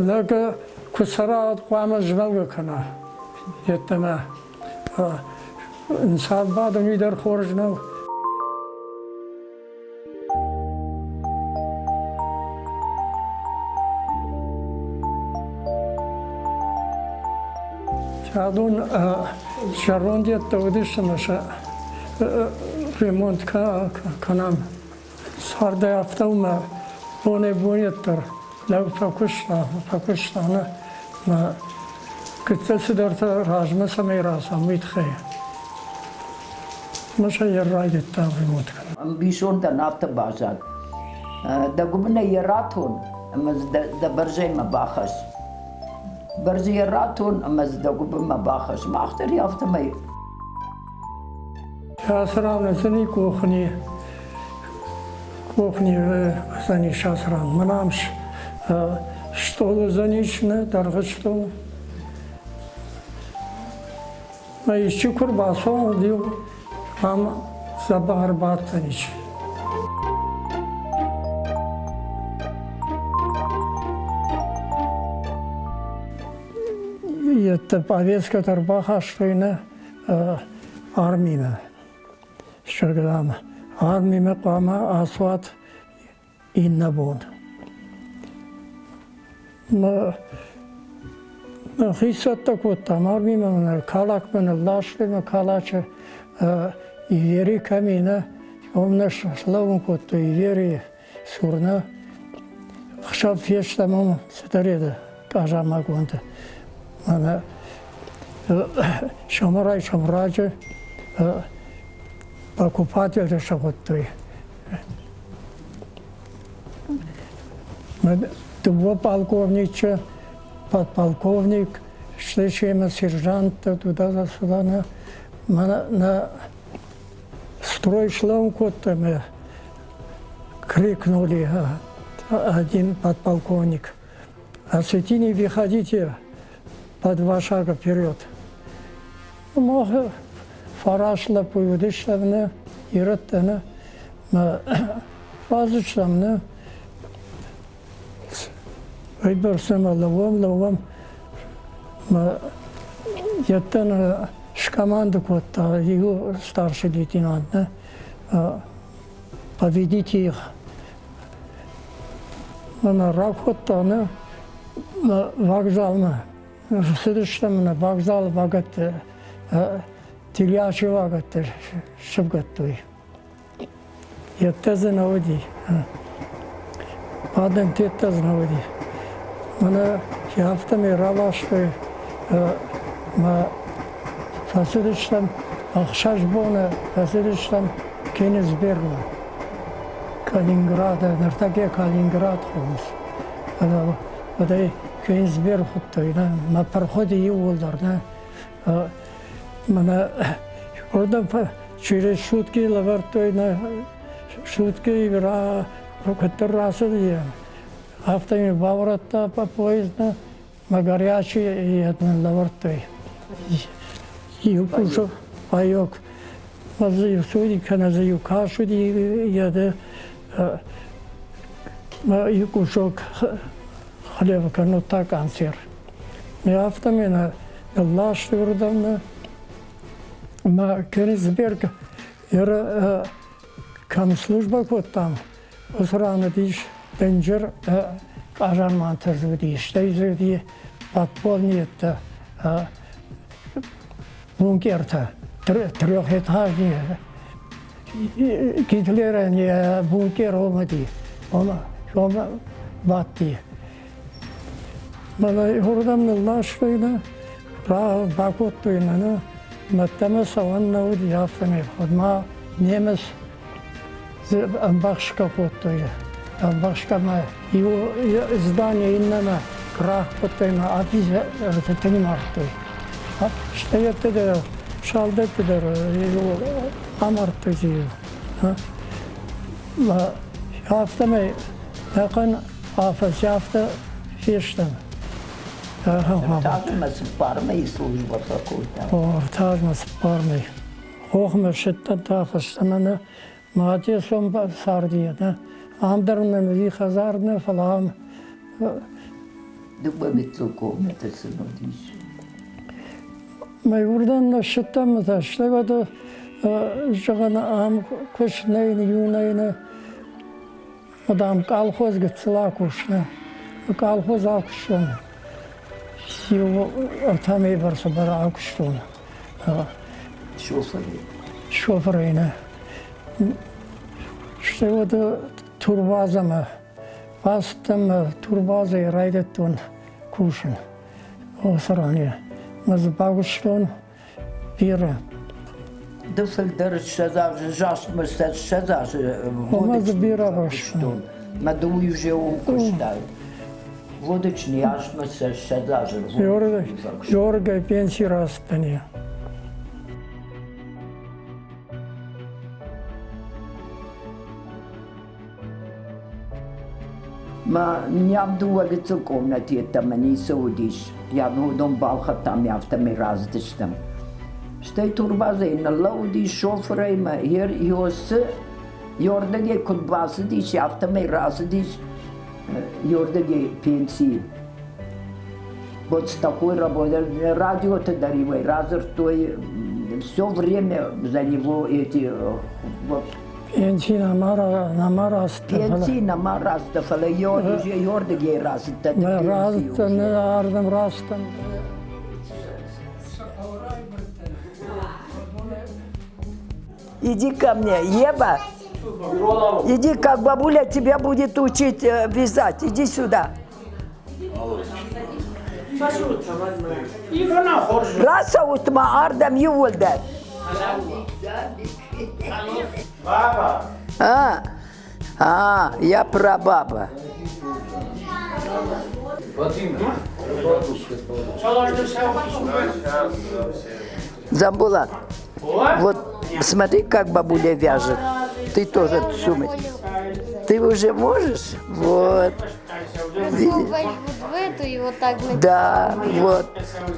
Лӕг куы цӕра, уӕд хъуамӕ змӕлгӕ кӕна. Йеддӕмӕ ӕнцад бадын уый дӕр хорз нӕу. Адон зӕронд йедтӕ уыдысты ӕмӕ сӕ ремонт кӕнӕм. Цардӕй афтӕ у мӕ бонӕй-бонӕддӕр лӕг фӕкуыста, фӕкуыста нӕ мӕ гыццыл цыдӕртӕ размӕ цӕмӕй рацӕуӕм, уый тыххӕй. Мӕ сӕ йӕ райдыдта ремонт кӕнын. Ӕмбисондӕн афтӕ баззад. Дӕ гуыбынӕй йӕ ратон ӕмӕ дзы дӕ бӕрзӕймӕ бахӕсс. Бӕрзы йӕ ратон ӕмӕ дзы дӕ гуыбынмӕ бахӕсс. Мах дӕр афтӕмӕй. Ацы ран уыдзӕни кухни, кухни уыдзӕнис ацы ран. Мӕнӕ ам стъол уыдзӕнис, нӕ дӕргъы стъол. Мӕ исчи куы рбацӕуа, уӕд-иу ам дзӕбӕх ӕрбаддзӕнис. Йедтӕ повесткӕтӕ ӕрбахастой нӕ армимӕ. Зӕгъӕм, армимӕ хъуамӕ ацуат иннӕ бон. Мӕхи цӕттӕ кодтам армимӕ, мӕнӕ Калакмӕ нылластой мӕ Калачы Ивери кӕм и, нӕ, уым нӕ слӕууын кодтой Иверийы цур нӕ. Ӕхсӕв фестӕм уым цыдӕр къазамагонды. Мӕнӕ сӕумӕрайсом раджы покупательтӕ сӕвӕрдтой. Дыууӕ полковничы, подполковник, стӕй семӕ сержанттӕ туда-сюда нӕ строй слӕууын кодта ӕмӕ крикнули один подполковник: «Осетини, выходите по два шага вперед!» Мах фараст лӕппуйы уыдыстӕм нӕ, ирӕттӕ нӕ, мӕ базыдтам нӕ. Уыйбӕрц ӕмӕ лӕууӕм, лӕууӕм, мӕ йедтӕн скоманды кодта иу старший лейтенант нӕ, поведите их. Мӕнӕ ракодта нӕ вокзалмӕ. Цыдыстӕм нӕ вокзалы вагӕтты, Телячы вагӕтты сывгӕдтой. Йедтӕ дзы нӕ уыди. Адӕм тедтӕ дзы нӕ уыди. Мӕнӕ афтӕмӕй раластой мӕ фӕцыдыстӕм ӕхсӕз боны фӕцыдыстӕм Кенигсбергмӕ. Калининграды, ныртӕккӕ Калининград хонынц. Уӕдӕй Кенигсберг хуыдтой, нӕ, мӕ пырхуыди иууылдӕр, нӕ. Мӕнӕ уырдӕм через сутки лӕвӕрдтой нӕ сутки куыддӕр рацыди, афтӕ йын баурӕдта по поездмӕ, мӕ горячий йӕ лӕвӕрдтой. Иу кусок паёк. Дзы иу суди кӕнӕ дзы иу кас уыди йӕ иу кусок хлеба кӕннод та канцер. Афтӕмӕй нӕ нылластой уырдӕм нӕ. Мӕ Кенигсберг кӕм службӕ кодтам, уыцы ран уыдис дынджыр къазармантӕ дзы уыди, стӕй дзы уыди подпольныйӕдтӕ, бункертӕ, трехэтажные. Гитлерӕн йӕ бункер уым уыди, уым бадти. Мӕнӕ уырдӕм нылластой нӕ, бакодтой нӕ, нӕ, мӕдтӕмӕ цӕуӕн нӕ уыди, афтӕмӕй. Уӕд ма немыц ӕмбӕхсгӕ кодтой. Ӕмбӕхсгӕ ма иу здание иннӕмӕ крах кодтой ма афицерты тынг мардтой. Стӕй дӕр салдӕтты дӕр амардтой иу. Афтӕмӕй ӕнӕхъӕн афӕдз афтӕ фестӕм. Ӕртӕ азмӕ цыппар мӕйы службӕ фӕкодта. О, ӕртӕ азмӕ цыппар мӕйы. Хохмӕ ссыдтӕн та фӕстӕмӕ нӕ мӕ царди, нӕ. Ам дӕр нын уыди хӕдзар нӕ, фӕлӕ ам. Дыууӕ гыццыл комнаты сын уыдис. Мӕ уырдӕм нӕ ссыдтӕн мӕ та стӕй уӕд зӕгъын ам куыст нӕй, иу нӕй, нӕ. Дам, колхоз гыццыл акусна. Колхоз акуыстон. Иу ӕртӕ мӕйы бӕрц бӕрӕ акуыстон. Шофырӕй? Шофырӕй, нӕ. Стӕй уӕд турбазӕмӕ бацыдтӕн мӕ турбазӕйы райдыдтон кусын. Уыцы ран мӕ дзы бакуыстон бирӕ. Ды фылдӕр 20 азы, застмӕ 20 азы Омӕ дзы бирӕ куыстон. Мӕ ды уый уже уым куыстай. Водочный азмӕ 20 азы. Георгий пенсии рацыдтӕн. Мӕ нӕм дыууӕ гыццыл къомнӕты йеддӕмӕ ницы уыдис. Йӕ уыдон балхӕдтам, афтӕмӕй рацыдыстӕм. Стӕй турбазӕйы ныллӕууыдис шофырӕй мӕ Иосы Йордагӕй куыд бацыдис, афтӕмӕй рацыдис Йордагӕй пенсийы. Вот с такой работой. Радиоты дӕр иуӕй радзырдтой, все время за него эти вот Пенси нӕма рацыдтӕ. Пенси нӕма рацыдтӕ, фӕлӕ ёрдыгӕй рацыдтӕ. Нӕ рацыдтӕн, ардӕм рацыдтӕн. Иди ко мне, Ева. Иди, как бабуля тебя будет учить вязать. Иди сюда. Рацӕут ма ардӕм иууылдӕр. Баба! А, а, я прабаба. Замбулат, вот смотри, как бабуля вяжет. Ты тоже сумыть. Ты уже можешь? Вот. Да, вот.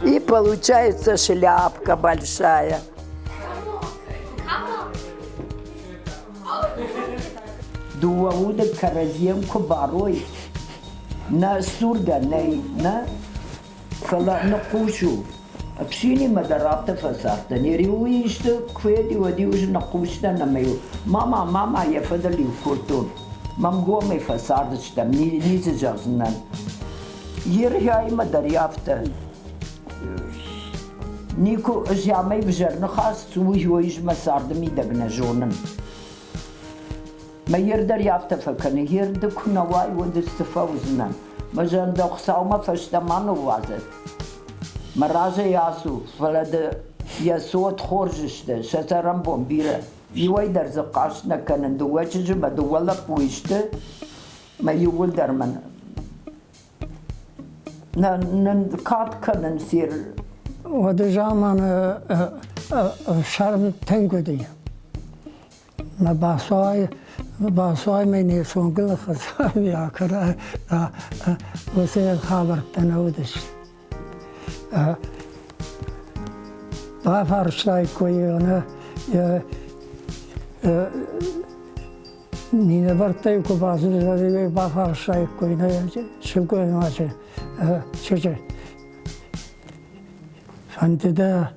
И получается шляпка большая. Дыууӕ уды кӕрӕдзийӕн куы барой, нӕ сургӕ нӕй, нӕ, фӕлӕ ныхъхъус у. Ӕфсинимӕ дӕр афтӕ фӕцардтӕн. Йӕ риуы исты куы федиу, уӕд-иу ӕз ныхъхъус дӕн ӕмӕ-иу мама, мама йӕ фӕдыл-иу кодтон. Мӕнгомӕй фӕцардыстӕм, ницы зӕгъдзынӕн. Ерхиаимӕ дӕр афтӕ. Никуы ӕз амӕй взӕр ныхас цы уый, уый ӕз мӕ царды мидӕг нӕ зонын. Мӕ ер дӕр афтӕ фӕкӕны, ер ды куы нӕ уай, уӕд ӕз цы фӕуыдзынӕн? Мӕ зӕрдӕ Хуыцаумӕ фӕстӕмӕ ныууадзӕд. Мӕ разӕй ацу, фӕлӕ ды йӕ цот хорз сты, сӕ цӕрӕнбон бирӕ. Иуӕй дӕр дзы хъаст нӕ кӕнын, дыууӕ чызджы мӕ дыууӕ лӕппуйы сты, мӕ иууылдӕр мӕн нын кад кӕнынц се Уӕды заманы ӕфсарм тынг уыди. Мӕ басуай, басуай мӕ не цонгыл хӕдзар акӕра, уыцы хабӕрттӕ нӕ уыдысты. Бафарстаиккой нӕ минӕвӕрттӕй куы бацыдысты, бафарстаиккой нӕ сылгоймаджы чызджы. Фӕнды дӕ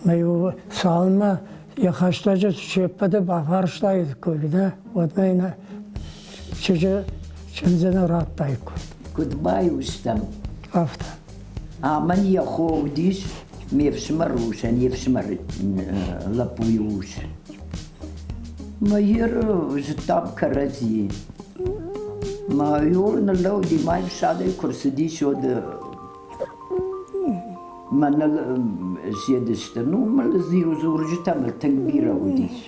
мӕ-иу цалынмӕ йӕ хӕстӕджыты се ппӕты бафарстаиккой, нӕ, уӕдмӕ йын чызджы чындзы нӕ радтаиккой. Куыд баиу стӕм? Афтӕ. Амӕн йӕ хо уыдис ме фсымӕры усӕн, йе фсымӕры лӕппуйы ус. Мӕ зыдтам кӕрӕдзийы. Майор ныллӕууыди, мӕ ссадӕй куы рцыдис, уӕд мӕныл ссыдысты. Ну, мыл дзурджытӕ мыл тынг бирӕ уыдис.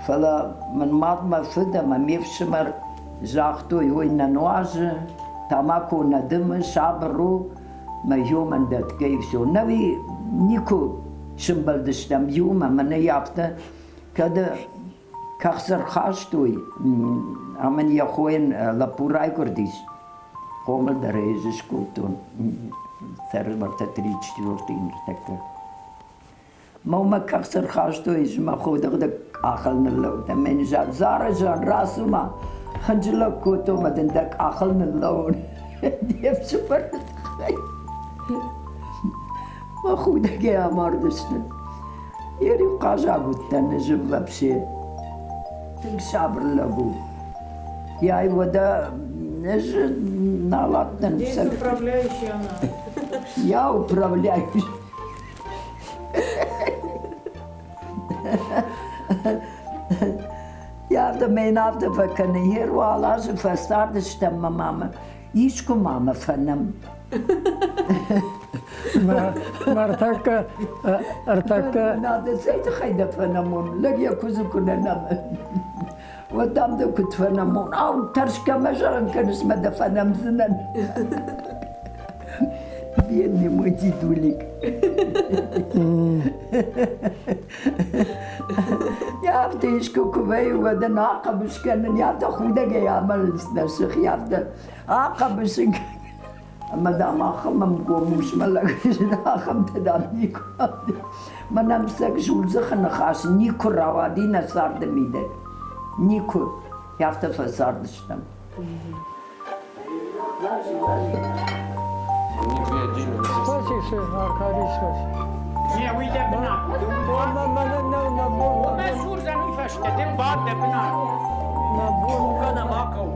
Фӕлӕ мын мад, мӕ фыд ӕмӕ ме фсымӕр загътой, ой, нӕ нуазы, тамако нӕ дымы, сабыр у, мӕ иомӕн дӕтгӕ и все. Нӕуи никуы сымбӕлдыстӕм иумӕ, мӕнӕ афтӕ, кӕд кӕхц ӕрхастой, ӕмӕ йӕ хойӕн лӕппу райгуырдис, хъомыл дӕр ӕй ӕз скодтон, цӕры уӕртӕ три-четвертый ныртӕккӕ. Мӕ уымӕ кӕхц ӕрхастой, мӕ ходыгъды къахыл ныллӕуд ӕмӕ йын Зарӕджы рацу ма, хынджылӕг кодтон ӕмӕ дын дӕ къахыл ныллӕуон. Де фсымӕры тыххӕй мӕ худӕгӕй амардысты. Йе риу хъазаг уыдтӕн ӕз вообще. Тынг сабыр лӕг у. Яй уӕдӕ ӕз нал адтӕн. Здесь управляющая она. Я управляющая. Афтӕ мӕн афтӕ фӕкӕны, йе руал азы фӕцардыстӕм мӕ мамӕ, искуы ма мӕ фӕнӕм. Ӕртӕккӕ, ӕртӕккӕ. Надо цӕй тыххӕй дӕ фӕнӕмон, лӕг йӕ куыдзы куы нӕ нӕмы. Уӕд дам дӕ куыд фӕнӕмон? Ау, тӕрсгӕ мӕ зӕгъын кӕныс мӕ дӕ фӕнӕмдзынӕн. Бедный мой дедулик. Афтӕ искуы куы вӕййы, уӕд ын ахъӕбыс кӕнын, афтӕ худӕгӕй амӕлынц нӕ сыхи, афтӕ ахъӕбыс ын Ӕмӕ, дам, ахӕм ӕмгом усмӕ лӕг ахӕмтӕ, дам, никуы. Мӕнӕн цӕг зулдзыхы ныхас никуы рауади нӕ царды мидӕг. Никуы. Афтӕ фӕцардыстӕм. Спасибо, Аркадий, спасибо. Не, уый дӕ бынат. Мӕ сурдзӕн уый фӕстӕ, ды бад дӕ бынат. Кӕнӕ ма хъӕуы.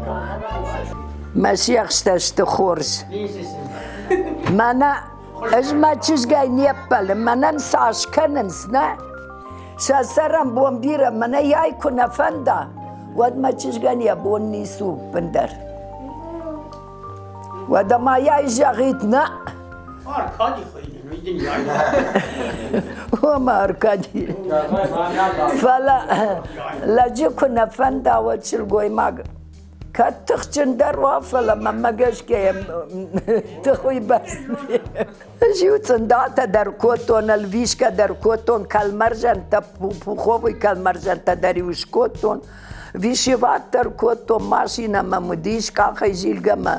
Мӕ сиӕхстӕ сты хорз. Мӕнӕ ӕз мӕ чызгӕй не ппӕлын, мӕнӕн цас кӕнынц, нӕ? Сӕ цӕрӕнбон бирӕ, мӕнӕ йай куы нӕ фӕнда, уӕд мӕ чызгӕн йӕ бон ницы у ӕппындӕр. Уӕдӕ ма йай зӕгъид, нӕ. Аркадий хуыйны, уый дын йай. О, мӕ Аркадий. Фӕлӕ лӕджы куы нӕ фӕнда, уӕд сылгоймаг Кӕд тыхджындӕр уа, фӕлӕ мӕнмӕ гӕсгӕ тых уыйбӕрц Ӕз-иу цъындатӕ дӕр кодтон, ӕлвисгӕ дӕр кодтон, кӕлмӕрзӕнтӕ, пуховый кӕлмӕрзӕнтӕ дӕр-иу скодтон, вишиват дӕр кодтон, машинӕ мӕм уыдис къахӕй зилгӕмӕ.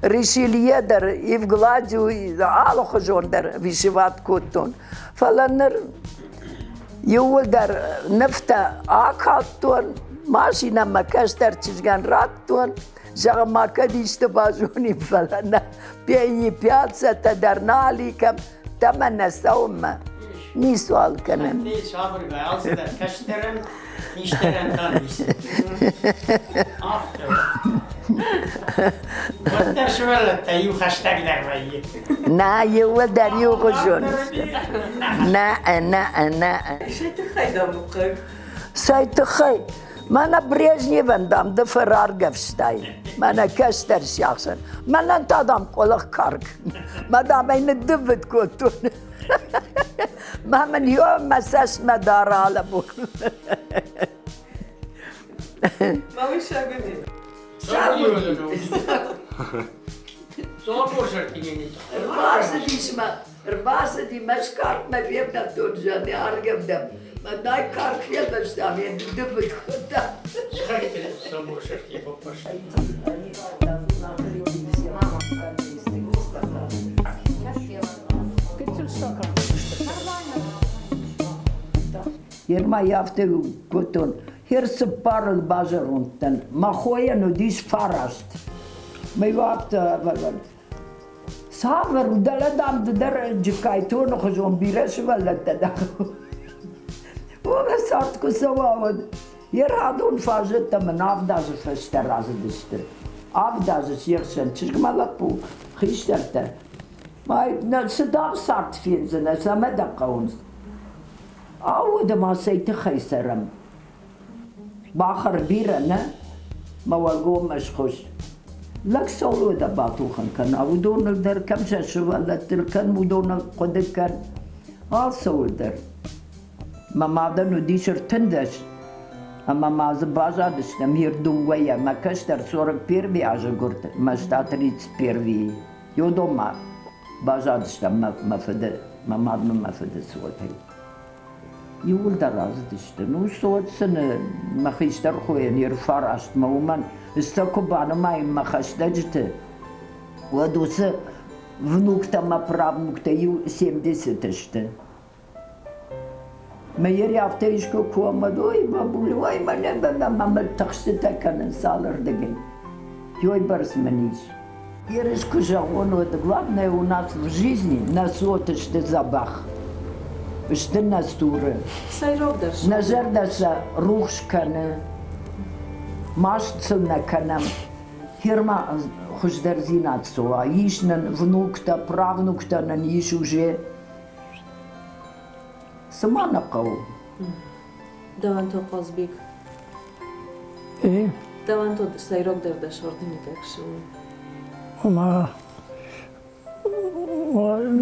Ришелье дӕр, Евгладию, алыхуызон дӕр вишиват кодтон. Фӕлӕ ныр Иууылдӕр нывтӕ акалдтон, машинӕмӕ кӕстӕр чызгӕн радтон, зӕгъы ма кӕд исты базонин, фӕлӕ нӕ пени пьяцӕтӕ дӕр нал и кӕм, тӕмӕ нӕ цӕуынмӕ ницуал кӕнын. Сабыргай алцыдӕр кӕстӕрӕн, хистӕрӕн та ницы. Афтӕ. Уӕддӕр сывӕллӕттӕ иу хӕстӕгдӕр вӕййы. Нӕ, иууылдӕр иугъуызон. Нӕ, нӕ, нӕ. Цӕй тыххӕй дам у хъыг? Цӕй тыххӕй? Мӕнӕ Брежневӕн, дам, ды фӕраргӕвстай. Мӕнӕ кӕстӕр сиахсӕн. Мӕнӕн та, дам, къуылых карк. Мӕ, дам, ӕй ныддыввыд кодтон. Мӕ мын ё мӕ цӕстмӕ дӕр алӕбур. Мӕ уый саг уыди. Саг уыди. Ӕрбацыдис мӕ, ӕрбацыди мӕ скӕртмӕ февнӕлдтон зӕгъ, аргӕвдӕм. Мӕнӕй карк фелвӕста, ме дывыд кодта. Ерма афтӕ кодтон, хер цыппарыл базӕронд дӕн. Мӕ хойӕн уыдис фараст. Мӕ афтӕ Цавӕр у, дӕлӕ, дам, ды дӕр Джыккайтоны хуызон бирӕ сывӕллӕттӕ дӕ. Уымӕ цард куы цӕуа, уӕд йӕ радон фаззӕттӕ мын 7 азы фӕстӕ рацыдысты. 7 азы се хсӕн чызг ма лӕппу, хистӕртӕ. Цы дам цард фендзынӕ, цӕмӕ дӕ хъӕуынц? Ау, уӕдӕ ма цӕй тыххӕй цӕрӕм? Бахӕр бирӕ нӕ, мӕ уӕлгоммӕ схуысс. Лӕг цӕуыл уӕдӕ батухӕн кӕна, уыдоныл дӕр кӕм сӕ сывӕллӕттыл кӕн, уыдоныл хъуыды кӕн, алцӕуыл дӕр. Мӕ мадӕн уыдис 13, ӕмӕ ма дзы баззадыстӕм ир дыууӕйӕ, мӕ кӕстӕр 41 азы гуырд, мӕ ста 31-йы. Уыдон ма баззадыстӕм мӕ фыды, мӕ мад мын мӕ фыды цотӕй. Иууылдӕр рацыдысты. Ну, цот сын мӕ хистӕр хойӕн йе рфарастмӕ, уымӕн сӕ куы банымайын мӕ хӕстӕджыты, уӕд уыцы внуктӕ мӕ правнуктӕ иу 70 сты. Мӕ йер афтӕ искуы куы ӕмӕ ой, бабуль, ой, мӕнӕ мӕ тыхстытӕ кӕнынц алырдыгӕй. Йой бӕрц мын ис. Ерыс куы зӕгъон, уӕд главное у нас в жизни нӕ цот сты дзӕбӕх, сты нӕ цуры. Сӕйрагдӕр Нӕ зӕрдӕ сӕ рухс кӕны, маст сыл нӕ кӕнӕм. Ферма хуыздӕрдзинад цы уа, ис нын внуктӕ, правнуктӕ нын ис уже. Цы ма нӕ хъӕуы? Дӕуӕн то Хъазбег. Э? Дӕуӕн то сӕйрагдӕр дӕ сӕрды мидӕг цы у? Ома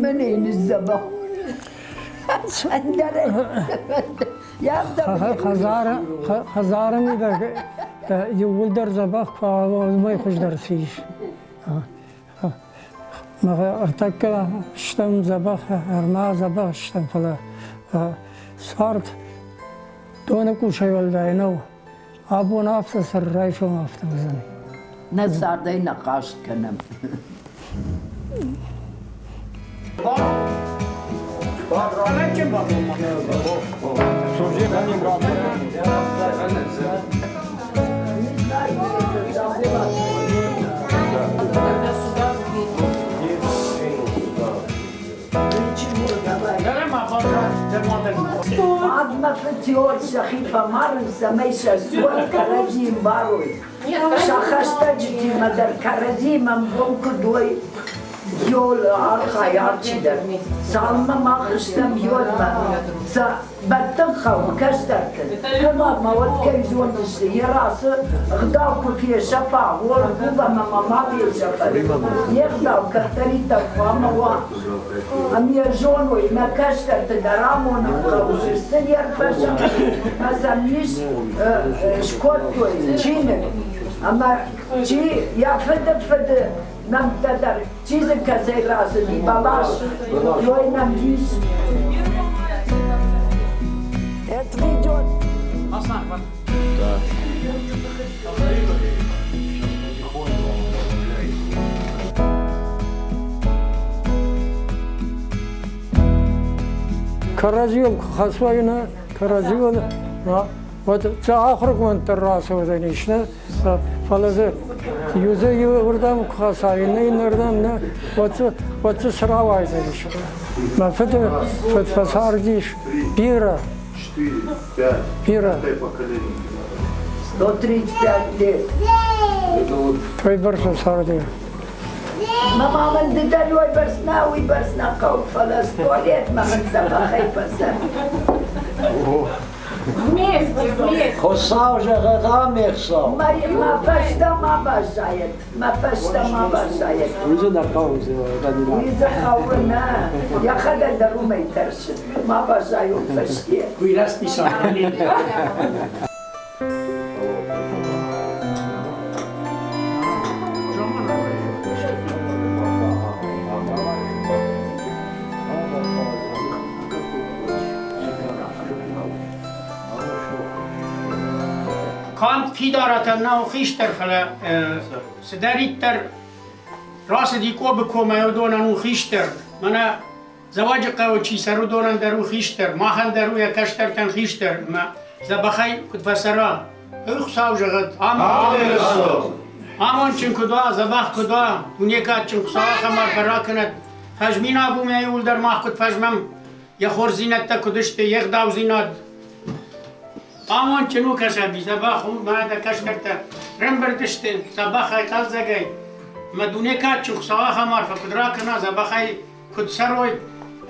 Мӕнӕ низдзӕбӕх. Ӕндӕр Хӕдзары мидӕг иууылдӕр дзӕбӕх куы уымӕй хуыздӕр цы ис. Ӕртӕккӕ стӕм дзӕбӕх, ӕрмӕ дзӕбӕх стӕм, фӕлӕ цард доны къусӕй уӕлдай нӕу. Абон афтӕ сӕр, райсом афтӕ уыдзӕн. Нӕ цардӕй нӕ хъаст кӕнӕм. Мадмӕ фыдиор сӕхи фӕмарынц, цӕмӕй сӕ цот кӕрӕдзийы мбарой. Сӕ хӕстӕджытимӕ дӕр кӕрӕдзиимӕ ӕмгом куыд уой, йол архайы алчидӕр. Цалынмӕ мах стӕм йодмӕ, сӕ бӕттын хъӕуы кӕстӕрты. Кӕмӕ уӕд кӕй зондзысты, йӕ расы гъдау куы фесӕфа, уӕд ӕмӕ ма ма фесӕфӕд. Йе гъдау кӕддӕриддӕр хъуамӕ уа. Ӕмӕ йӕ зоной, нӕ кӕстӕрты дӕр амонын хъӕуы, цы йӕ фӕзӕгъы, ӕмӕ сӕм ис скодтой чиныг, ӕмӕ чи йӕ фыды фыды нӕмттӕ дӕр, чи дзы кӕцӕй рацыди, бӕлас, той нӕм ис. Это ведет. Да. Кӕрӕдзийыл куы хӕцой нӕ, кӕрӕдзийыл, уӕд сӕ ахуыргонд дӕр рацӕудзӕнис, нӕ, фӕлӕ дзы иу дзы иуырдӕм куы хӕца, иннӕ иннӕрдӕм нӕ, уӕд дзы цы рауайдзӕнис? Мӕ фыды фыд фӕцардис бирӕ, бирӕ. 135 лет. Уыйбӕрц фӕцарди. Мӕ мамӕн ды дӕр уыйбӕрц нӕ, уыйбӕрц нӕ хъӕуы, фӕлӕ сто летмӕ мын дзӕбӕхӕй фӕцӕр. Вместе, вместе. Хуыцау зӕгъӕд ме хсӕв. Мӕ фӕстӕ ма баззайӕд, мӕ фӕстӕ ма баззайӕд. Уый дзы нӕ хъӕуы, Данила. Уый дзы хъӕуы, нӕ. Йӕхӕдӕг дӕр уымӕй тӕрсы. Ма баззайон фӕсте. Уый расписал. Канд фидаратӕн нӕу хистӕр, фӕлӕ цыдӕриддӕр рацыди Къобы комӕй, уыдонӕн у хистӕр. Мӕнӕ Дзӕуӕджыхъӕуы чи цӕры, уыдонӕн дӕр у хистӕр, махӕн дӕр у йӕ кӕстӕртӕн хистӕр. Ӕмӕ дзӕбӕхӕй куыд фӕцӕра, уый Хуыцау зӕгъӕд. Амондджын куыд уа, дзӕбӕх куыд уа, дуне кадджын Хуыцау ахӕм арфӕ ракӕнӕд. Фӕзминаг у мӕ иууылдӕр мах куыд фӕзмӕм, йӕ хорздзинӕдтӕ куыд сты, йе гъдаудзинад. Амондджын у кӕсӕби, дзӕбӕх у, мӕнӕ дӕ кӕстӕртӕ рӕмбырд сты дзӕбӕхӕй, хъӕлдзӕгӕй. Мӕ дуне кадджын Хуыцау ахӕм арфӕ куыд ракӕна, дзӕбӕхӕй куыд цӕрой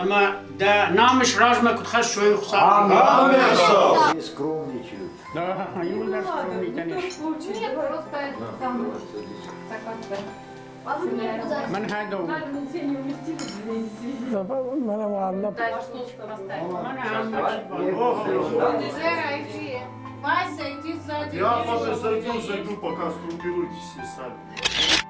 ӕмӕ дӕ намыс размӕ куыд хӕссой Хуыцау. Все скромничают. Да, иууылдӕр скромнитӕ не сты. Нет, просто это самое. Так как-то. Мӕн хӕдон. Зера, иди. Вася, иди сзади. Я пока зайду, зайду, пока сгруппируйтесь все сами.